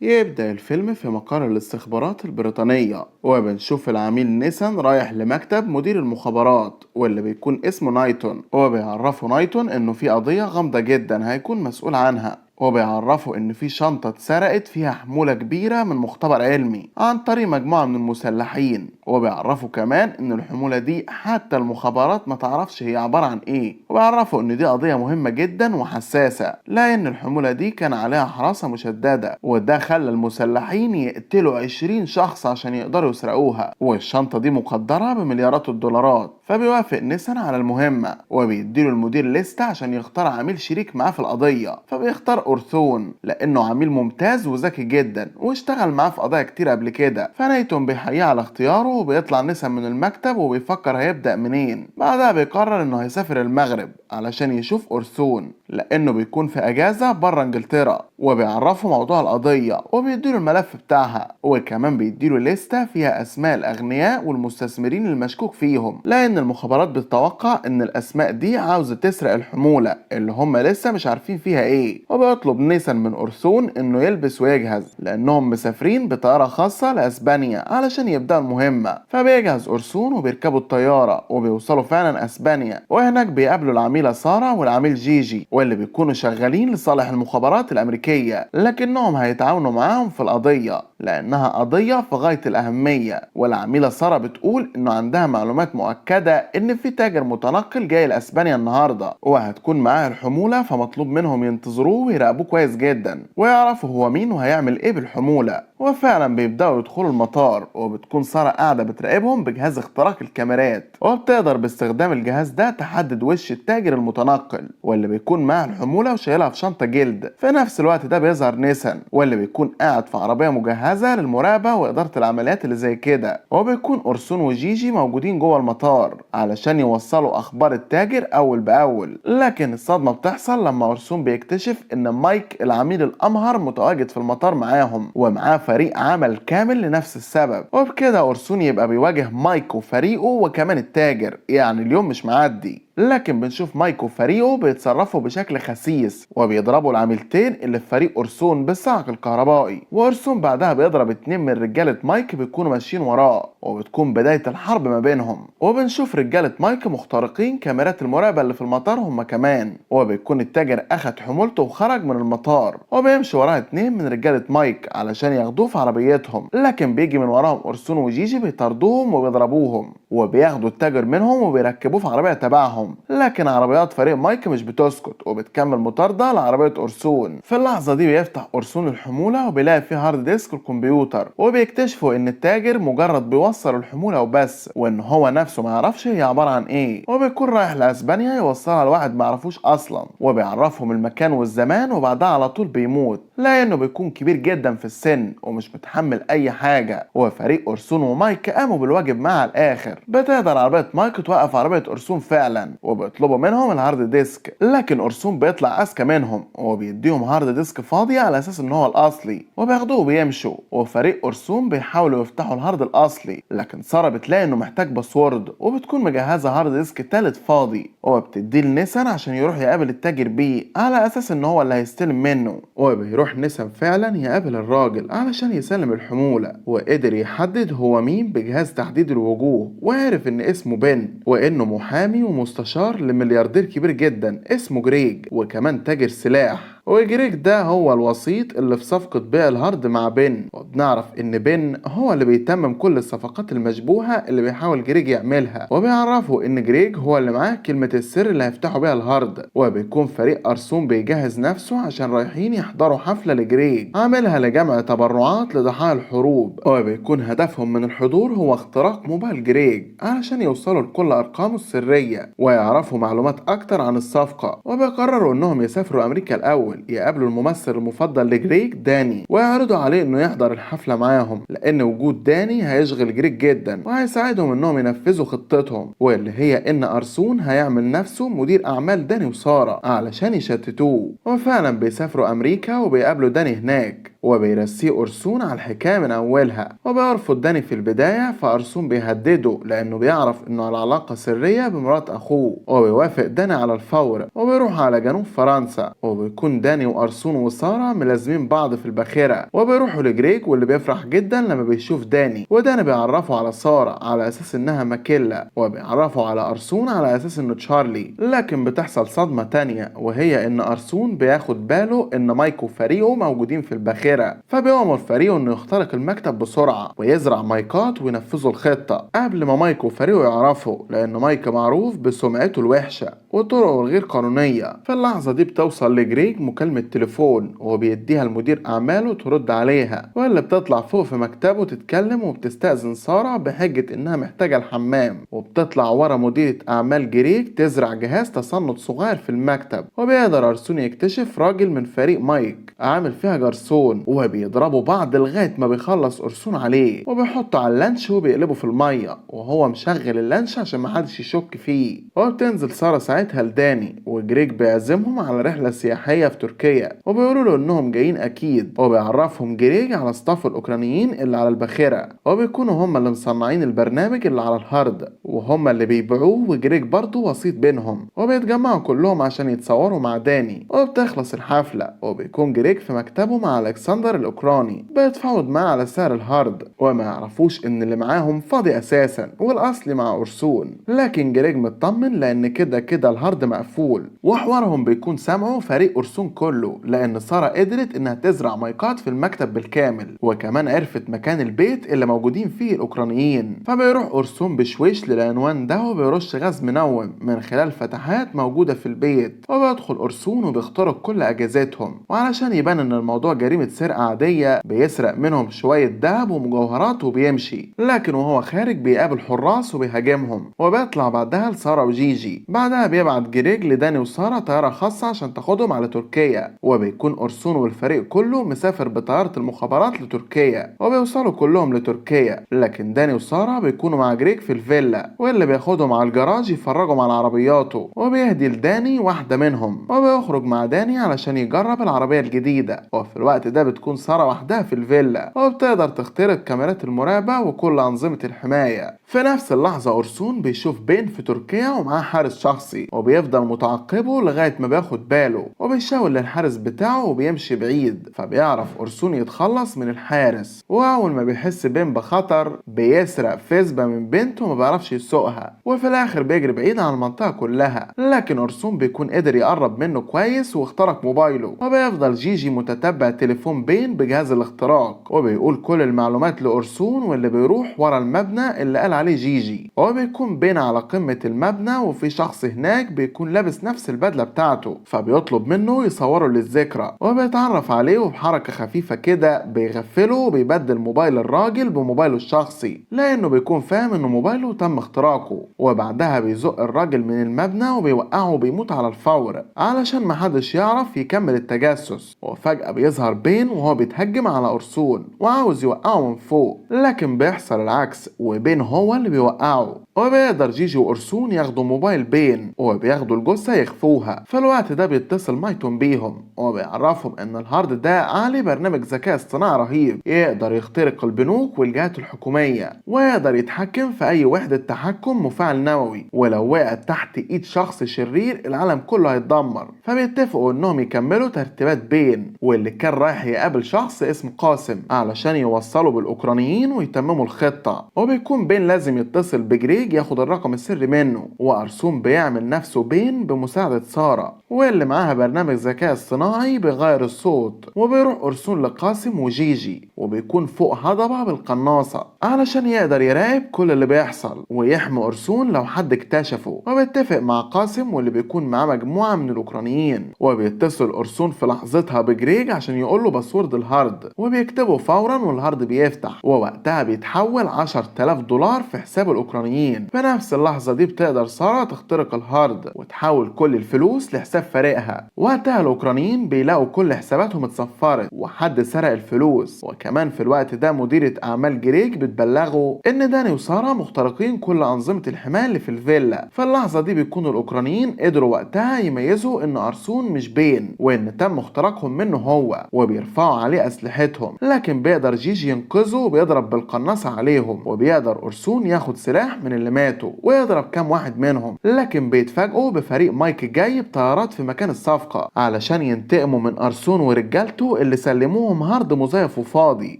يبدأ الفيلم في مقر الاستخبارات البريطانية، وبنشوف العميل نيسان رايح لمكتب مدير المخابرات واللي بيكون اسمه نايتون، وبيعرفه نايتون انه في قضية غامضة جدا هيكون مسؤول عنها، وبيعرفوا ان في شنطة اتسرقت فيها حمولة كبيرة من مختبر علمي عن طريق مجموعة من المسلحين، وبيعرفوا كمان ان الحمولة دي حتى المخابرات ما تعرفش هي عبارة عن ايه، وبيعرفوا ان دي قضية مهمة جدا وحساسة لان الحمولة دي كان عليها حراسة مشددة، وده خلى المسلحين يقتلوا 20 شخص عشان يقدروا يسرقوها، والشنطة دي مقدرة بمليارات الدولارات. فبيوافق نيسان على المهمة وبيديله المدير لستة عشان يختار عميل شريك معاه في القضية، فبيختار أورثون لأنه عميل ممتاز وذكي جدا واشتغل معاه في قضايا كتير قبل كده. فنايتون بيحييه على اختياره، وبيطلع نيسان من المكتب وبيفكر هيبدأ منين. بعدها بيقرر انه هيسافر المغرب علشان يشوف أورثون لأنه بيكون في أجازة بره إنجلترا، وبيعرفه موضوع القضية وبيديله الملف بتاعها، وكمان بيديله لستة فيها أسماء الأغنياء والمستثمرين المشكوك فيهم، لأن المخابرات بتتوقع إن الأسماء دي عاوزة تسرق الحمولة اللي هم لسه مش عارفين فيها إيه. وبيطلب نيسان من أورثون إنه يلبس ويجهز لأنهم مسافرين بطيارة خاصة لأسبانيا علشان يبدأوا المهمة. فبيجهز أورثون وبيركبوا الطيارة وبيوصلوا فعلا أسبانيا، وهناك بيقابلوا العميلة سارة والعميل جيجي واللي بيكونوا شغالين لصالح المخابرات الأمريكية، لكنهم هيتعاونوا معاهم في القضية لأنها قضية في غاية الأهمية. والعميلة سارة بتقول إنه عندها معلومات مؤكدة إن في تاجر متنقل جاي لأسبانيا النهاردة وهتكون معاه الحمولة، فمطلوب منهم ينتظروه ويراقبوه كويس جدا ويعرفوا هو مين وهيعمل إيه بالحمولة. وفعلا بيبدأوا يدخلوا المطار، وبتكون سارة قاعدة بتراقبهم بجهاز اختراق الكاميرات، وبتقدر باستخدام الجهاز ده تحدد وش التاجر المتنقل واللي بيكون معاه الحمولة وشايلها في شنطة جلد. في نفس الوقت ده بيظهر نيسان واللي بيكون قاعد في عربية مجهزة للمراقبة وإدارة العمليات اللي زي كده، وبيكون أورسون وجيجي موجودين جوه المطار علشان يوصلوا أخبار التاجر أول بأول. لكن الصدمة بتحصل لما أورسون بيكتشف إن مايك العميل الأمهر متواجد في المطار معاهم ومعاه فريق عمل كامل لنفس السبب، وبكده أورسون يبقى بيواجه مايك وفريقه وكمان التاجر، يعني اليوم مش معدي. لكن بنشوف مايك وفريقه بيتصرفوا بشكل خسيس وبيضربوا العميلتين اللي في فريق أورسون بالصعق الكهربائي، وأورسون بعدها بيضرب 2 من رجالة مايك بيكونوا ماشيين وراه، وبتكون بداية الحرب ما بينهم. وبنشوف رجالة مايك مخترقين كاميرات المراقبة اللي في المطار هم كمان، وبيكون التاجر أخد حمولته وخرج من المطار، وبيمشي وراه 2 من رجالة مايك علشان ياخدوه في عربيتهم، لكن بيجي من وراهم أورسون وجيجي بيطاردوهم وبيضربوهم وبياخدوا التاجر منهم وبيركبوه في عربية تبعهم. لكن عربيات فريق مايك مش بتسكت وبتكمل مطاردة لعربية أورسون. في اللحظة دي بيفتح أورسون الحمولة وبيلاقي فيها hard disk الكمبيوتر، وبيكتشفوا ان التاجر مجرد بيوصل الحمولة وبس، وان هو نفسه ما يعرفش هي عبارة عن ايه، وبيكون رايح لاسبانيا يوصلها لواحد ما يعرفوش اصلا، وبيعرفهم المكان والزمان، وبعدها على طول بيموت لانه بيكون كبير جدا في السن ومش متحمل اي حاجة. وفريق أورسون ومايك قاموا بالواجب معاه على الاخر. بتقدر عربية مايك توقف عربية أورسون فعلا وبيطلبوا منهم ال hard disk، لكن أورسون بيطلع اذكى منهم وبيديهم hard disk فاضي على اساس ان هو الاصلي، وبياخدوه وبيمشوا. وفريق أورسون بيحاولوا يفتحوا ال hard الاصلي، لكن سارة بتلاقي انه محتاج password، وبتكون مجهزة hard disk تالت فاضي وبتديه لنيسان عشان يروح يقابل التاجر بيه على اساس ان هو اللي هيستلم منه. وبيروح نيسان فعلا يقابل الراجل علشان يسلم الحمولة، وقدر يحدد هو مين بجهاز تحديد الوجوه، وعرف ان اسمه بن وانه محامي ومستشار لملياردير كبير جدا اسمه جريج، وكمان تاجر سلاح. وجريج ده هو الوسيط اللي في صفقة بيع ال hard مع بن، وبنعرف ان بن هو اللي بيتمم كل الصفقات المشبوهة اللي بيحاول جريج يعملها، وبيعرفوا ان جريج هو اللي معاه كلمة السر اللي هيفتحوا بيها ال hard. وبيكون فريق أرسون بيجهز نفسه عشان رايحين يحضروا حفلة لجريج عاملها لجمع تبرعات لضحايا الحروب، وبيكون هدفهم من الحضور هو اختراق موبايل جريج علشان يوصلوا لكل أرقامه السرية ويعرفوا معلومات أكتر عن الصفقة. وبيقرروا إنهم يسافروا أمريكا الأول يقابلوا الممثل المفضل لجريج داني ويعرضوا عليه إنه يحضر الحفلة معاهم، لأن وجود داني هيشغل جريج جدا وهيساعدهم إنهم ينفذوا خطتهم، واللي هي إن أرسون هيعمل نفسه مدير أعمال داني وسارة علشان يشتتوه. وفعلا بيسافروا أمريكا وبيقابلوا داني هناك، وبيرسيه أرسون على الحكاية من أولها. وبيرفض داني في البداية، فأرسون بيهدده لأنه بيعرف إنه على علاقة سرية بمرات أخوه، وبيوافق داني على الفور وبيروح على جنوب فرنسا. وبيكون داني وأرسون وسارة ملازمين بعض في الباخرة، وبيروحوا لجريج واللي بيفرح جدا لما بيشوف داني. وداني بيعرفه على سارة على أساس إنها ماكيلا، وبيعرفه على أرسون على أساس إنه تشارلي. لكن بتحصل صدمة تانية، وهي إن أرسون بياخد باله إن مايك وفريقه موجودين في الباخرة، فبيأمر فريقه إنه يخترق المكتب بسرعة ويزرع مايكات وينفذوا الخطة قبل ما مايك وفريقه يعرفوا، لأن مايك معروف بسمعته الوحشة وطرقه الغير قانونية. في اللحظة دي بتوصل لجريج مكالمة تليفون، وبيديها لمدير أعماله ترد عليها، واللي بتطلع فوق في مكتبه تتكلم وبتستأذن سارة بحجة إنها محتاجة الحمام. وبتطلع ورا مديرة أعمال جريج تزرع جهاز تصنت صغير في المكتب، وبيقدر أرسون يكتشف راجل من فريق مايك عامل فيها جرسون، وبيضربوا بعض لغاية ما بيخلص أرسون عليه، وبيحطه على اللانش وبيقلبه في المية وهو مشغل اللانش عشان محدش يشك فيه. وبتنزل سارة ساعتها لداني، وجريج بيعزمهم على رحلة سياحية في تركيا، وبيقولوا له انهم جايين اكيد. وبيعرفهم جريج على staff الاوكرانيين اللي على الباخرة، وبيكونوا هم اللي مصنعين البرنامج اللي على ال hard وهم اللي بيبيعوه، وجريج برضه وسيط بينهم. وبيتجمعوا كلهم عشان يتصوروا مع داني، وبتخلص الحفلة وبيكون جريج في مكتبه مع الكسندر الاوكراني بيتفاوض معاه على سعر ال hard، وما يعرفوش ان اللي معاهم فاضي اساسا والاصلي مع أرسون. لكن جريج مطمن لان كده كده ال hard مقفول، وحوارهم بيكون سامعه فريق أرسون كله، لان سارة قدرت انها تزرع مايكات في المكتب بالكامل، وكمان عرفت مكان البيت اللي موجودين فيه الاوكرانيين. فبيروح أرسون بشويش للعنوان ده وبيرش غاز منوم من خلال فتحات موجودة في البيت، وبيدخل أرسون وبيخترق كل أجهزتهم. وعلشان يبان ان الموضوع جريمة سرقة عادية بيسرق منهم شوية ذهب ومجوهرات وبيمشي. لكن وهو خارج بيقابل حراس وبيهاجمهم، وبيطلع بعدها لسارة وجيجي. بعدها بيبعت جريج لداني وسارة طيارة خاصة عشان تاخدهم على تركيا، وبيكون أرسون والفريق كله مسافر بطيارة المخابرات لتركيا، وبيوصلوا كلهم لتركيا. لكن داني وسارة بيكونوا مع جريج في الفيلا، واللي بياخدهم على الجراج يفرجهم على عربياته، وبيهدي لداني واحدة منهم، وبيخرج مع داني علشان يجرب العربية الجديدة. وفي الوقت ده بتكون سارة وحدها في الفيلا، وبتقدر تخترق كاميرات المراقبة وكل أنظمة الحماية. في نفس اللحظة أرسون بيشوف بين في تركيا ومعاه حارس شخصي، وبيفضل متعقبه لغاية ما بياخد باله، وبيشاور للحارس بتاعه وبيمشي بعيد. فبيعرف أرسون يتخلص من الحارس، وأول ما بيحس بين بخطر بيسرق فيسبا من بنته وما بيعرفش يسوقها، وفي الآخر بيجري بعيد عن المنطقة كلها. لكن أرسون بيكون قدر يقرب منه كويس واخترق موبايله، وبيفضل جيجي متتبع تليفون بين بجهاز الاختراق، وبيقول كل المعلومات لأرسون، واللي بيروح ورا المبنى اللي قال عليه جيجي. وبيكون بين على قمة المبنى، وفي شخص هناك بيكون لابس نفس البدلة بتاعته، فبيطلب منه يصوره للذكرى، وبيتعرف عليه، وبحركة خفيفة كده بيغفله وبيبدل موبايل الراجل بموبايله الشخصي، لأنه بيكون فاهم إنه موبايله تم اختراقه. وبعدها بيزق الراجل من المبنى وبيوقعه وبيموت على الفور علشان محدش يعرف يكمل التجسس. وفجأة بيظهر بين وهو بيتهجم على أرسون وعاوز يوقعه من فوق، لكن بيحصل العكس وبين هو اللي بيوقعه. وبيقدر جيجي وأرسون ياخدوا موبايل بين وبياخدوا الجثة يخفوها. في الوقت ده بيتصل مايتون بيهم وبيعرفهم ان ال hard ده عليه برنامج ذكاء اصطناعي رهيب يقدر يخترق البنوك والجهات الحكومية، ويقدر يتحكم في اي وحدة تحكم مفاعل نووي، ولو وقعت تحت ايد شخص شرير العالم كله هيتدمر. فبيتفقوا انهم يكملوا ترتيبات بين، واللي كان رايح يقابل شخص اسمه قاسم علشان يوصلوا بالاوكرانيين ويتمموا الخطة. وبيكون بين لازم يتصل بجريج ياخد الرقم السري منه، وأرسون بيعمل نفسه بين بمساعدة سارة واللي معاها برنامج ذكاء اصطناعي بيغير الصوت. وبيروح أرسون لقاسم وجيجي، وبيكون فوق هضبة بالقناصة علشان يقدر يراقب كل اللي بيحصل ويحمي أرسون لو حد اكتشفه. وبيتفق مع قاسم واللي بيكون معاه مجموعة من الأوكرانيين، وبيتصل أرسون في لحظتها بجريج عشان يقوله password ال hard، وبيكتبه فورا وال hard بيفتح، ووقتها بيتحول 10,000 دولار في حساب الأوكرانيين. في نفس اللحظة دي بتقدر سارة تخترق ال hard وتحول كل الفلوس لحساب فريقها. وقتها الأوكرانيين بيلاقوا كل حساباتهم اتصفرت وحد سرق الفلوس، وكمان وكمان في الوقت ده مديرة أعمال جريج بتبلغه إن داني وسارة مخترقين كل أنظمة الحماية اللي في الفيلا. في اللحظة دي بيكونوا الأوكرانيين قدروا وقتها يميزوا إن أرسون مش بين، وإن تم اختراقهم منه هو، وبيرفعوا عليه أسلحتهم. لكن بيقدر جيجي ينقذه وبيضرب بالقناصة عليهم، وبيقدر أرسون ياخد سلاح من اللي ماتوا ويضرب كام واحد منهم. لكن بيتفاجئوا بفريق مايك جاي بطيارات في مكان الصفقة علشان ينتقموا من أرسون ورجالته اللي سلموهم هارد مزيف وفاضي،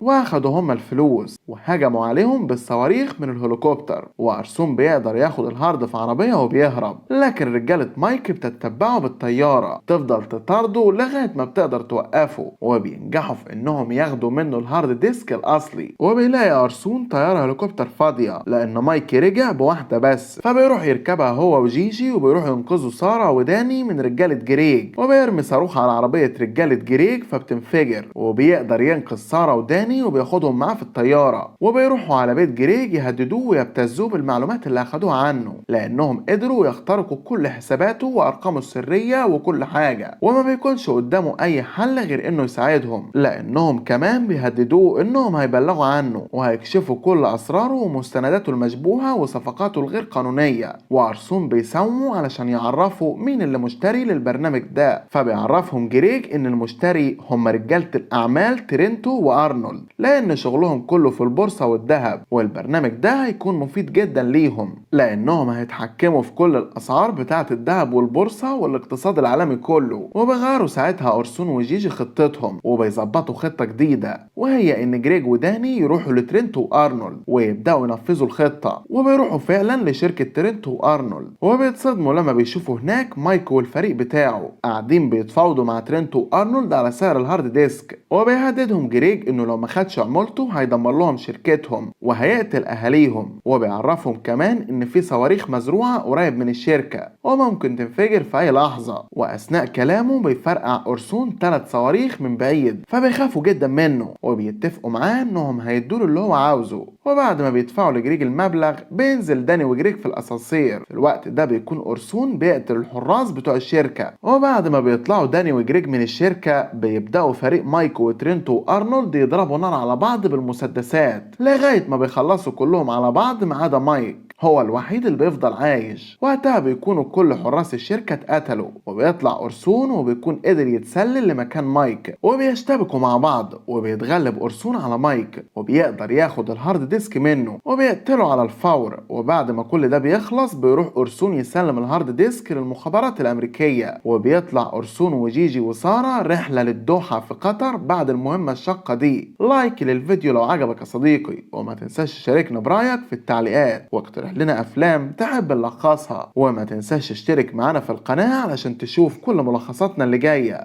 واخدوا هم الفلوس وهجموا عليهم بالصواريخ من الهليكوبتر. وأرسون بيقدر ياخد الهارد في عربية وبيهرب، لكن رجالة مايك بتتبعه بالطيارة، تفضل تطارده لغاية ما بتقدر توقفه، وبينجحوا في انهم ياخدوا منه ال hard disk الاصلي. وبيلاقي أرسون طيارة هليكوبتر فاضية لان مايك رجع بواحدة بس، فبيروح يركبها هو وجيجي وبيروحوا ينقذوا سارة وداني من رجالة جريج، وبيرمي صاروخ على عربية رجالة جريج فبتنفجر، وبيقدر ينقذ سارة وداني وبياخدهم معاه في الطيارة، وبيروحوا على بيت جريج يهددوه ويبتزوه بالمعلومات اللي اخدوها عنه، لانهم قدروا يخترقوا كل حساباته وارقامه السرية وكل حاجة، وما بيكونش قدامه اي حل غير انه يساعدهم، لانهم كمان بيهددوه انهم هيبلغوا عنه وهيكشفوا كل اسراره ومستنداته المشبوهة وصفقاته الغير قانونية. وارسون بيساوموا علشان يعرفوا مين اللي مشتري للبرنامج ده، فبيعرفهم جريج ان المشتري هم رجالة الاعمال ترينتو وارنولد، لان شغلهم كله في البورصة والذهب، والبرنامج ده هيكون مفيد جدا ليهم لانهم هيتحكموا في كل الاسعار بتاعة الذهب والبورصة والاقتصاد العالمي كله. وبيغيروا ساعتها أرسون وجيجي خطتهم وبيظبطوا خطة جديدة، وهي ان جريج وداني يروحوا لترينتو وارنولد ويبدأوا ينفذوا الخطة. وبيروحوا فعلا لشركة ترينتو وارنولد، وبيتصدموا لما بيشوفوا هناك مايك والفريق بتاعه قاعدين بيتفاوضوا مع ترينتو وارنولد على سعر ال hard disk. وبيهددهم جريج انه لو ما خدش عمولته هيدمر لهم شركتهم وهيقتل اهاليهم، وبيعرفهم كمان ان في صواريخ مزروعة قريب من الشركة وممكن تنفجر في اي لحظة. واثناء كلامه بيفرقع أرسون 3 صواريخ من بعيد، فبيخافوا جدا منه وبيتفقوا معاه انهم هيدوله اللي هو عاوزه. وبعد ما بيدفعوا لجريج المبلغ بينزل داني وجريج في الاسانسير. في الوقت ده بيكون أرسون بيقتل الحراس بتوع الشركة. وبعد ما بيطلعوا داني وجريج من الشركة بيبدأوا فريق مايك وترينتو وارنولد يضربوا نار على بعض بالمسدسات لغاية ما بيخلصوا كلهم على بعض ما عدا مايك، هو الوحيد اللي بيفضل عايش. وقتها بيكونوا كل حراس الشركة اتقتلوا، وبيطلع أرسون وبيكون قدر يتسلل لمكان مايك، وبيشتبكوا مع بعض وبيتغلب أرسون على مايك وبيقدر ياخد ال hard disk منه وبيقتله على الفور. وبعد ما كل ده بيخلص بيروح أرسون يسلم ال hard disk للمخابرات الأمريكية، وبيطلع أرسون وجيجي وسارة رحلة للدوحة في قطر بعد المهمة الشاقة دي. like للفيديو لو عجبك يا صديقي، وما تنساش تشاركنا برأيك في التعليقات، واقترح لنا افلام تحب نلخصها، وما تنساش تشترك معانا في القناة علشان تشوف كل ملخصاتنا اللي جاية.